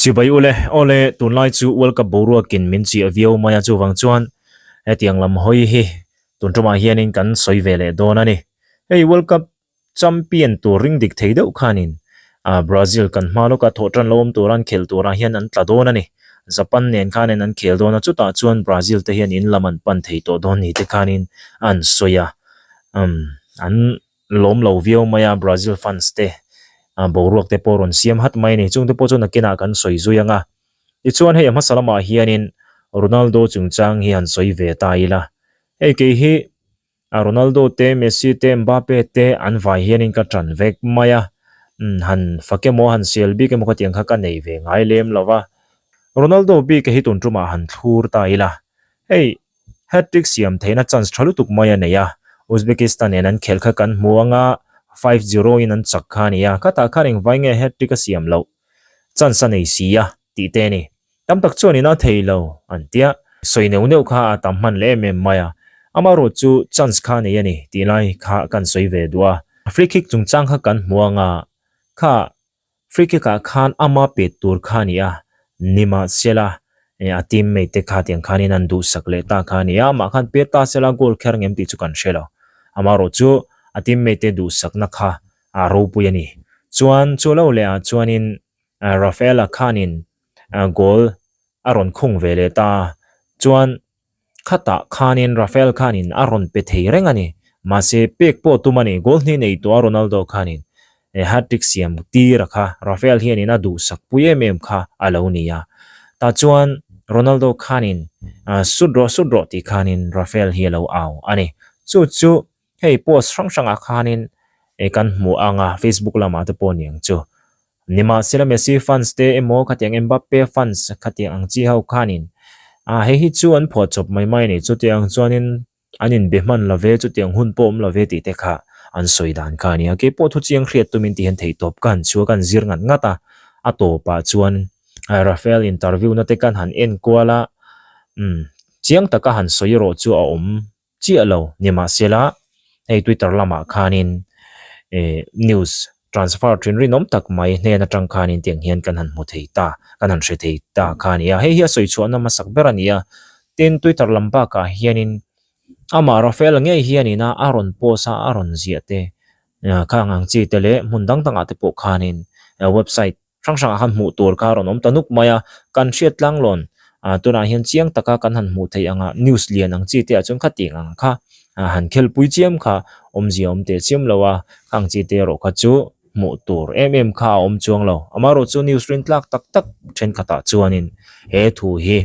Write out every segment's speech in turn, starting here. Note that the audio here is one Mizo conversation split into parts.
Chibai ule, awle tunlai chu World Cup boruakin min chiah viau mai a chuvang chuan hetiang lam hawi hi tun tumah hianin kan sawi ve leh dawn a ni. Hei World Cup champion tur ring dik thei deuh khanin Brazil kan hma lawka thawh tan lo awm tura an khelh turah hian an tla dawn a ni. Japan nen khanin an khel dawn a, chutah chuan Brazil te hian in lam an pan thei tawh dawn ni te khanin an sawi a, an lawm lo viau mai a Brazil fans te boruak te pawh rawn siam hat mai a ni. Chungte pawh chu nakinah kan sawi zui ang a. Tichuan hei a hmasa lamah hianin Ronaldo chungchang hi han sawi ve ta ila. Hei kei hi A Ronaldo te, Messi te, Mbappe te an vai hianin ka ṭan vek mai a, han fak emaw han sel bik emaw khatiang kha ka nei ve ngai lem lo va. Ronaldo bik hi tun ṭumah han thlur ta ila, hei hat-trick siam theihna chance ṭha lutuk mai a nei a, Uzbekistan nen an khelh kha kan hmu anga five zero in an chak kha a ni a, khatah khan engvai nge hat-trick a siam loh chance a nei si a tih te a ni. Tam tak chuan in a thei lo an tia. Sawi neuh neuh kha a tam hman leh em em mai a, amaherawh chu chance kha a nei a ni tih lai kha kan sawi ve duh a. Free kick chungchang kha kan hmu anga, kha free kick ah khan ama pet tur kha a ni a, nimahsela a teammate te kha tiang khanin an duhsak leh ta kha a ni a, amah khan pet ta sela goal kher ngem tih chu kan hre lo. Amaherawh chu a teammate te duhsakna kha a ropui a ni. Chuan chu lo leh ah chuanin Rafaela khanin goal a rawn khung ve leh ta a, chuan khatah khanin Rafael khanin a rawn pe thei reng a ni. Mahse pek pawh tum a ni, goal hnih nei tawh a Ronaldo khanin hat-trick siam tir a kha Rafael hianin a duhsak pui em em kha a lo ni a. Tah chuan Ronaldo khanin sut rawh sut rawh tih khanin Rafael hi a lo au a ni. Chu chu hei post hrang hrangah khanin kan hmu ang a, Facebook lamah te pawh niang chu. Nimahsela Messi fans te emaw khatiang Mbappe fans khatiang ang chi ho khanin ah hei hi chu an phuah chawp mai mai a ni chutiang chuanin an inbe hman lo ve chutiang hun pawh awm lo ve tih te kha an sawi dan kha a ni a keipawh thuchiang hriat tumin ti hian theihtawp ka han chhuak a an zir ngat ngat a a tawpah chuan Rafael interview na te kan han en kual a umm chiang taka han sawi erawh chu a awm chiah lo. Nimahsela, hei Twitter lamah khanin eh news transfer thin rinawm tak mai hnen atang khanin tiang hian kan han hmu thei ta, kan han hre thei ta kha a ni a. Hei hi a sawi chhuahna hmasak ber a ni a. Tin, Twitter lam bakah hianin amah Rafael ngei hianin a a rawn post a, a rawn ziah te khang ang chi te leh hmun dang dangah te pawh khanin website hrang hrangah khan hmuh tur kha a rawn awm ta nuk mai a, kan hriat tlang lawn ah tunah hian chiang taka kan han hmuh theih anga news lian ang chi te ah chuan khatiang ang kha ah han khelpui chiam kha awmzia awm teh chiam lo a, khang chi te erawh kha chu hmuh tur em em kha a awm chuang lo, amaherawh chu news rin tlak tak tak thenkhatah chuanin he thu hi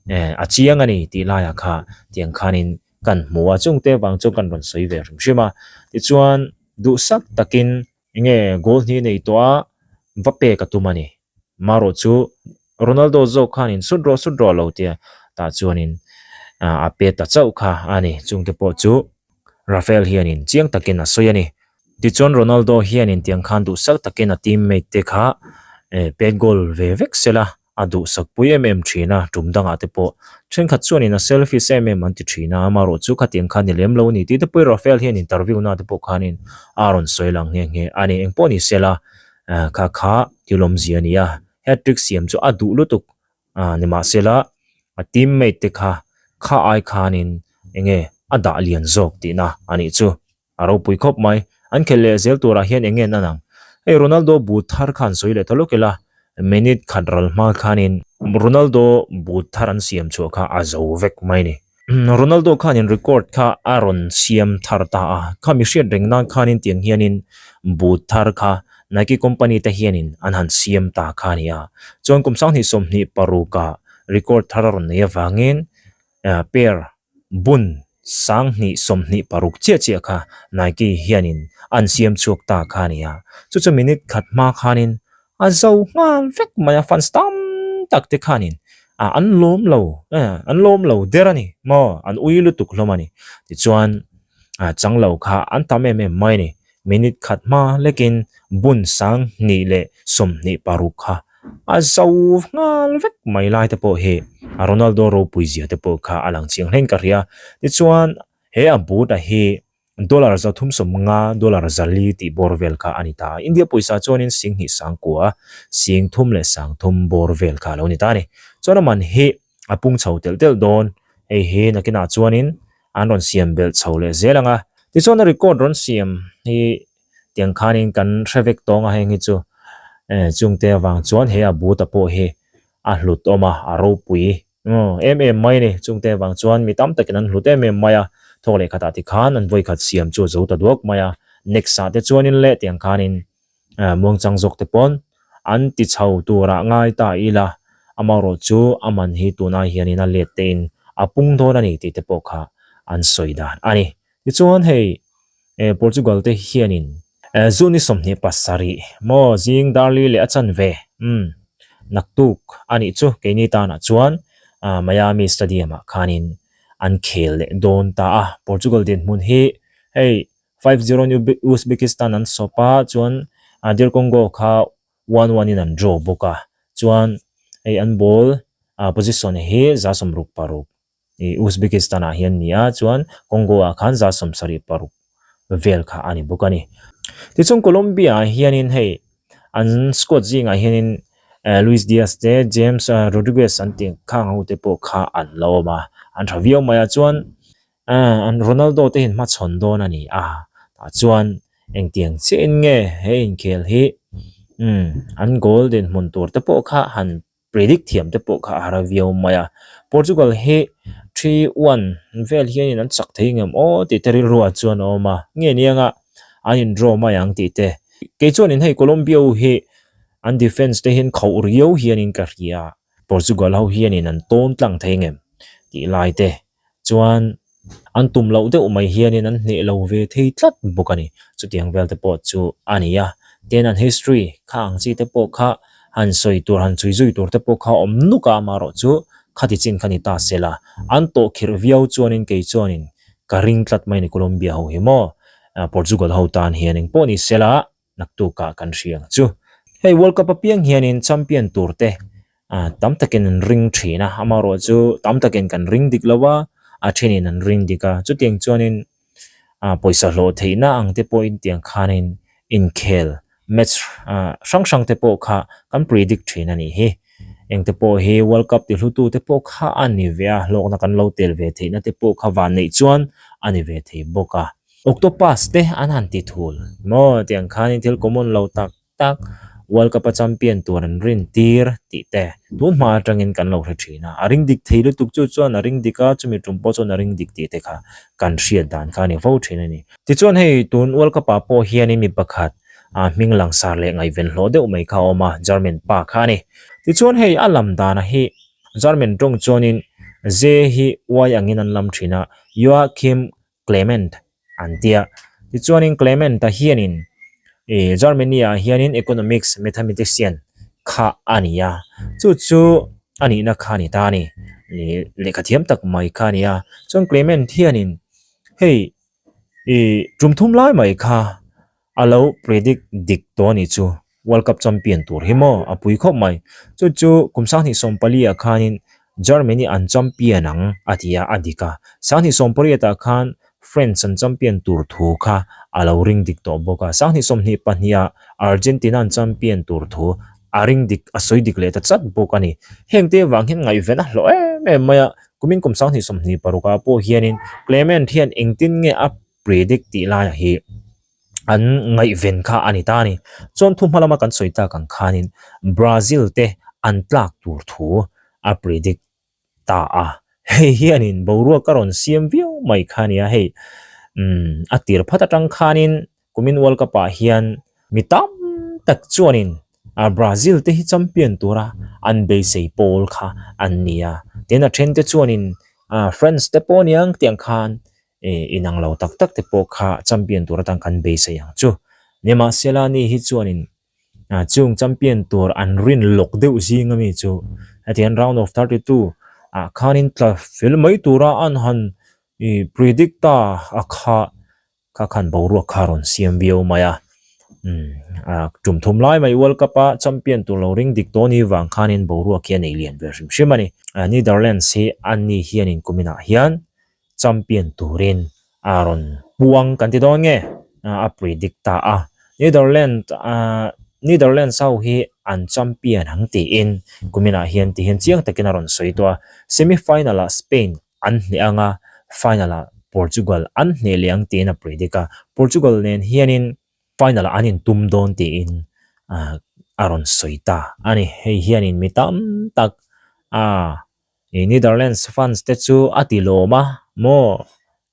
eh a chiang a ni tih laiah kha tiang khanin kan hmu a, chungte vang chuan kan rawn sawi ve hrim hrim a, tichuan duhsak takin. Enge goal hnih nei tawh a va pek a tum a ni. Marawh chu Ronaldo zawk khanin sut rawh sut rawh lo tia tah chuanin a pe ta chauh kha a ni. Chungte pawh chu Rafael hianin chiang takin a sawi a ni. Tichuan Ronaldo hianin tiang khan duhsak takin a teammate te kha pet goal ve vek sela a duhsak pui em em thin a, tum dangah te pawh thenkhat chuanin a selfish em em an ti thin a, amaherawh chu khatiang kha ni lem lo a ni tih te pawhin Rafael hian interview na te pawh khanin a rawn sawi lang nghe nghe a ni. Engpawh ni sela kha kha thil awmzia a ni a, hat-trick siam chu a duh lutuk a nimahsela a teammate te kha kha ai khanin enge a dah lian zawk tihna a nih chu. A ropui khawp mai. An khelh leh zel turah hian eng nge an ang? Hei Ronaldo boot thar kha an sawi leh ta lawk ila, minute khat ral hma khanin Ronaldo boot thar an siam chhuah kha a zo vek mai ni. Ronaldo khanin record kha a rawn siam thar ta a, kha mi hriat reng nan khanin tiang hianin boot thar kha Nike company te hianin an han siam ta kha a ni a. Chuan kum 2026 ah record thar a rawn nei avangin pair Bun 2026 chiah chiah kha Nike hianin an siam chhuak ta kha a ni a, chu chu minute khat hma khanin a zo nghal vek mai a, fans tam tak te khanin ah an lawm lo eh an lawm lo der a ni maw, an ui lutuk hlawm a ni. Tichuan ah chang lo kha an tam em em mai a ni. Minute khat hma lekin bun 2026 kha a zo nghal vek mai lai te pawh hi a Ronaldo ropui zia te pawh kha a lang chiang hlein ka hria. Tichuan he a boot a hi Dollar 350, dollar 400 tih bawr vel kha a ni ta a. India pawisa chuanin 2000 sangkua, 3000 leh 3000 bawr vel kha a lo ni ta a ni. Chuan a man hi a pung chho telh telh dawn. Hei hi nakinah chuanin an rawn siam belh chho leh zel ang a. Tichuan a record rawn siam hi tiang khanin kan hre vek tawng a heng hi chu chungte avang chuan he a but a pawh hi a hlut awm a, a ropui em em mai a ni. Chungte avang chuan mi tam takin an hlut em em mai a, thawk leh khatah tikhan an vawikhat siam chu a zo ta duak mai a. Next ah te chuanin leh tiang khanin muangchang zawk te pawn an ti chho turah ngai ta ila, amaherawh chu a man hi tunai hianin a let tein a pung dawn a ni tih te pawh kha an sawi dan a ni. Tichuan hei Portugal te hianin June ni 27 maw zing darli leh a chanve umm naktuk a nih chu keini tanah chuan Miami Stadium ah khanin an khel leh dawn ta a, Portugal dinhmun hi hei 5-0 in Uzbekistan an sawp a, chuan DR Congo kha 1-1 in an draw bawk a, chuan hei an ball position hi 66 Uzbekistan ah hian ni a, chuan Congo ah khan 76 vel kha a ni bawk a ni. Tichuan Colombia ah hianin hei an squad zingah hianin Luis Diaz te James Rodriguez an tih khang ho te pawh kha an la awm a, an tha viau mai a, chuan An Ronaldo te hian hmachhawn dawn a ni a, tah chuan engtiang chiahin nge he inkhel hi umm an goal dinhmun tur te pawh kha han predict thiam te pawh kha a har viau mai a. Portugal hi 3-1 vel hianin an chak thei ngem aw tih te rilruah chuan a awm a, nge nianga an in draw mai ang tih te. Kei chuanin hei Colombia ho hi an defence te hian khauh riau hianin ka hria, Portugal ho hianin an tawn tlang thei ngem tih lai te. Chuan an tum loh deuh mai hianin an hneh lo ve thei tlat bawk a ni. Chutiang vel te pawh chu a ni a. Tin an history kha ang chi te pawh kha han sawi tur han chhui zui tur te pawh kha awm nuk a amaherawh chu khati chin kha ni ta se la. An tawh khirh viau chuanin kei chuanin ka ring tlat mai a ni Colombia ho hi maw Portugal ho tan hian engpawh ni se la. Naktukah kan hria ang chu. Hei World Cup apiang hianin champion tur te tam takin an ring thin a, amaherawh chu tam takin kan ring dik lo a, a thenin an ring dik a. Chutiang chuanin pawisa hlawh theihna ang te pawhin tiang khanin inkhel match hrang hrang te pawh kha kan predict thin a nih hi. Engte pawh hi World Cup ti hlutu te pawh kha a ni ve a, hlawkna kan lo tel ve theihna te pawh kha van neih chuan a ni ve thei bawk a. Octopus te an han ti thul maw tiang khanin thil common lo tak tak World Cup a champion tur an rin tir tih te tun hma atangin kan lo hre thin a, a ring dik thei lutuk chu chuan a ring dik a, chumi tum pawh chuan a ring dik tih te kha kan hriat dan kha a ni fo thin a ni. Tichuan hei tun World Cup ah pawh hianin mi pakhat hming langsar leh ngaihven hlawh deuh mai kha a awm a, German pa kha a ni. Tichuan hei a lam danah hi German tawng chuanin J hi Y angin an lam thin a, Joachim Clement an ti a. Tichuanin Clement-a hianin ih Germany-ah hianin economics mathematician kha a ni a, chu chu a nihna kha a ni ta a ni. Ih lehkha thiam tak mai kha a ni a. Chuan Clement hianin hei ih tum thum lai mai kha A lo predict dik tawh a nih chu. World Cup champion tur hi maw a pui khawp mai. Chu chu kum 2014 ah khanin Germany an champion ang a ti a, a dik a. 2018 ah khan France an champion tur thu kha a lo ring dik tawh bawk a. 2022 ah Argentina an champion tur thu a ring dik, a sawi dik leh ta chat bawk a ni. Hengte vang hian ngaihven a hlawh em em mai a. Kumin kum 2026 ah pawh hianin Clement hian engtin nge a predict tih laiah hi an ngaihven kha a ni ta a ni. Chuan thu hma lama kan sawi tak ang khanin Brazil te an tlak tur thu a predict ta a. Hei hianin boruak a rawn siam viau mai kha a nia hei. Umm a tir phat atang khanin kumin World Cup ah hian mi tam tak chuanin Brazil te hi champion tura an beisei pawl kha an ni a. Tin a then te chuanin France te pawh aniang tiang khan eh inang lo tak tak te pawh kha champion tur atan kan beisei ang chu. Nimahsela ni hi chuanin ah chung champion tur an rin lawk deuh zing ami chu hetiang round of 32 ah khanin tla fel mai tura an han ih predict ta a kha kha khan boruak kha rawn siam viau mai a. Umm ah tum thum lai mai World Cup a champion tur lo ring dik tawh ni vang khanin boruak hi a nei lian ve hrim hrim a ni. Netherlands hi an ni hianin kuminah hian champion turin a rawn puang kan ti dawn nge a predict ta a. Netherlands Netherlands ho hi an champion ang tiin kuminah hian ti hian chiang takin a rawn sawi tawh a. Semi final ah Spain an hneh ang a, final ah Portugal an hneh leh ang tiin a predict a. Portugal nen hianin final ah an intum dawn tiin a rawn sawi ta a ni. Hei hianin mi tam tak a I Netherlands fans te chu a ti lawm a maw?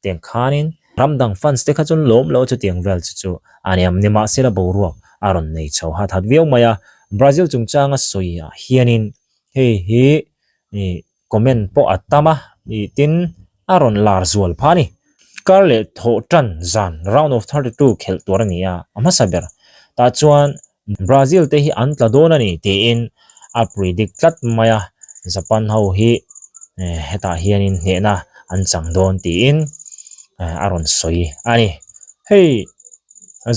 Tiang khanin ram dang fans te kha chuan lawm lo chutiang vel chu chu a ni ang. Nimahsela boruak a rawn nei chho hat hat viau mai a. Brazil chungchanga sawi ah hianin hei hi i comment pawh a tam a, i tin a rawn lar zual phah a ni. Kar leh thawh tan zan round of 32 khelh tur a ni a, a hmasa ber tah chuan Brazil te hi an tla dawn a ni tiin a predict tlat mai a, Japan ho hi hetah hianin hnehna an chang dawn tiin a rawn sawi a ni. Hei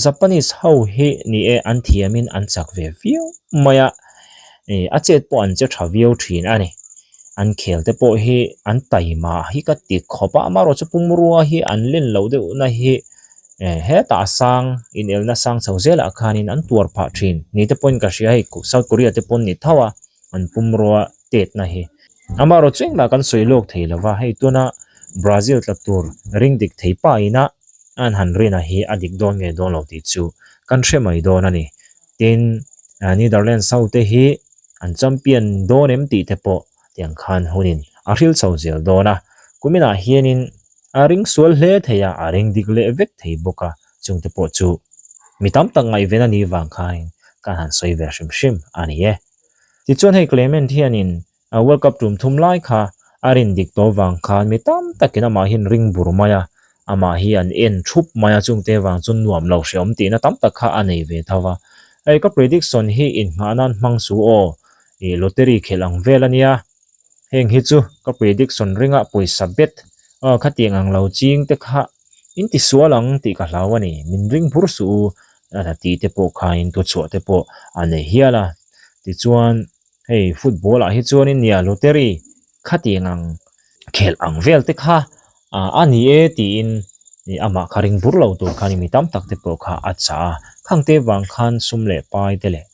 Japanese ho hi ni e an thiamin an chak ve viau mai a, a chet pawh an che tha viau thin a ni. An khel te pawh hi an taima hi ka ti khawp a, amaherawhchu pumrua hi an len loh deuhna hi Hetah a sang inelna sang chho zelah khanin an tuar phah thin ni te pawhin ka hria hei South Korea te pawn ni tho a an pumrua tetna hi. Amaherawh chu engmah kan sawi lawk thei lova hei tuna Brazil tla tur ring dik thei pa ina an han rina hi a dik dawn nge dawn lo tih chu kan hre mai dawn a ni. Tin, Netherlands ho te hi an champion dawn em tih te pawh tiang khan hunin a hril chho zel dawn a. Kuminah hianin A ring sual hle thei a, a ring dik leh vek thei bawk a, chungte pawh chu mi tam tak ngaihven a nih vang khain kan han sawi ve hrim hrim a ni e. Tichuan hei Clement hianin World Cup tum thum lai kha a rin dik tawh vang khan mi tam takin amah hian ring bur mai a, amah hi an en thup mai a, chungte vang chu nuam lo hreawm tihna tam tak kha a nei ve tho va. Hei ka prediction hi innghah nan hmang su aw, ih lottery khelh ang vel a nia. Heng hi chu ka prediction ringa pawisa bet aw khatiang ang lo ching te kha in ti sual ang tih ka hlau a ni, min ring phur suh u a tih te pawh khain tuchhuah te pawh a nei hial a. Tichuan hei football ah hi chuanin nia lottery khatiang ang khelh ang vel te kha a ni e tiin amah kha ring bur lo tur khan mi tam tak te pawh kha a chah a, khang te vang khan sum leh pai te leh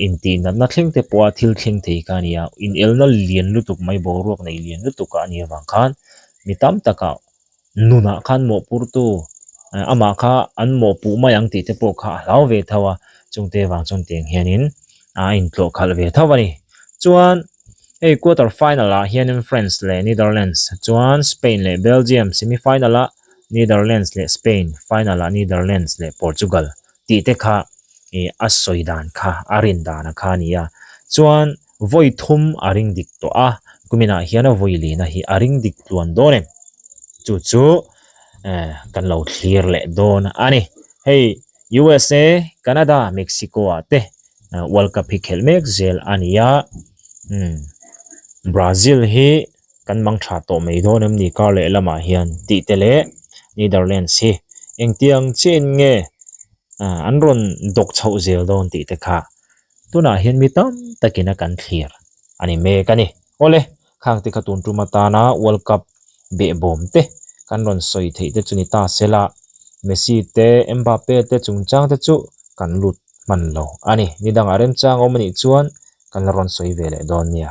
intih natna thleng te pawha thil thleng thei kha a ni a, inelna lian lutuk mai boruak nei lian lutuk a nih avang khan mi tam takah nunah khan mawhpurtu amah kha an mawhpuh mai ang tih te pawh kha a hlau ve tho a, chungte vang chuan tiang hianin a intlawh khalh ve tho a ni. Chuan hei quarter final ah hianin France leh Netherlands chuan Spain leh Belgium semi final ah Netherlands leh Spain final ah Netherlands leh Portugal tih te kha ih a sawi dan kha a rin dan a kha a ni a. Chuan vawi thum a ring dik tawh a, kuminah hian a vawi lihna hi a ring dik tluan dawn em? Chu chu eh kan lo thlir leh dawn a ni. Hei USA, Canada, Mexico ah te World Cup hi khelh mek zel a ni a, umm Brazil hi kan mang tha tawh mai dawn em ni kar leh lamah hian tih te leh Netherlands hi engtiang chiahin nge an rawn dawk chhoh zel dawn tih te kha tunah hian mi tam takin a kan thlir a ni mek a ni. Awle, khang te kha tun tum atana World Cup behbawm te kan rawn sawi theih te chu ni ta sela, Messi te, Mbappe te chungchang te chu kan lut hman lo a ni. Nidangah remchang awm a nih chuan kan la rawn sawi ve leh dawn nia.